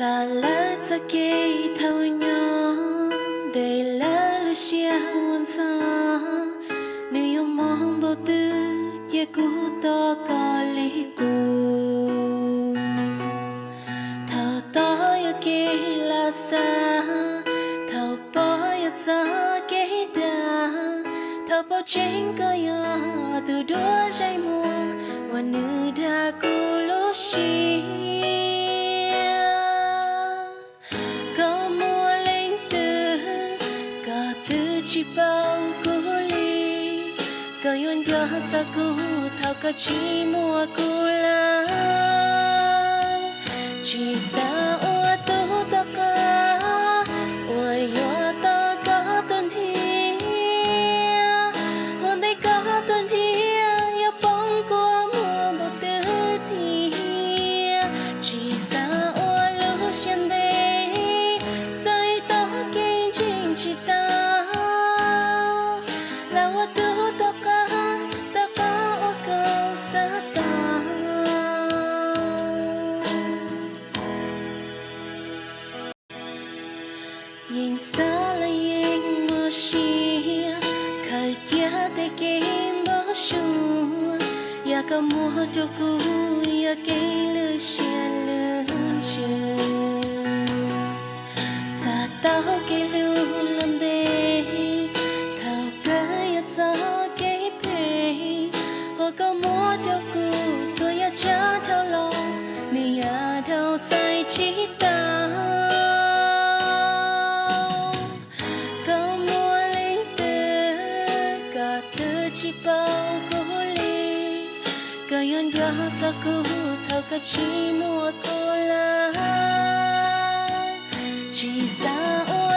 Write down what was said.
Xav lawv txoj kev thaum nyob, ntes lawv lub siab ua ntxhov, nws yuav mob npaum twg cia kuv tos koj li qub. Thaum tod yog kev lam xav, thaum pom yog txoj kev dag, thaum paub tseeb koj yog tus duab zeem muag uas nws dag kuv lub siab. Koj muaj leej twg, koj twb tsis paub kuv li. Koj yuav nco txog kuv thaum koj tsis muaj kuv lawm. Tsis xav ua tus tom qab uas yuav tos koj tuaj nrhiav. Ua ntej koj tuaj nrhiav yuav poob kua muag npaum twg thiab. Tsis xav ua lub siab ntev, txawm ib tog kev ntseeg tsis tau, los ua tus tom qab, tom qab uas koj xav tau. Yeej xav los yeej muaj siab, khaws cia tej kev npau suav, yam koj muab rau kuv yog kev lwj siab lwj ntsws. Xav tau kev hlub los ntev, thaum kawg yog txoj kev phem uas koj muab rau kuv. Txhua yam tsav dhau los, nws yam dhau txais tsis tau. Koj muaj leej twg, koj twb tsis paub kuv li. Koj yuav nco txog kuv thaum koj tsis muaj kuv lawm. Tsis xav ua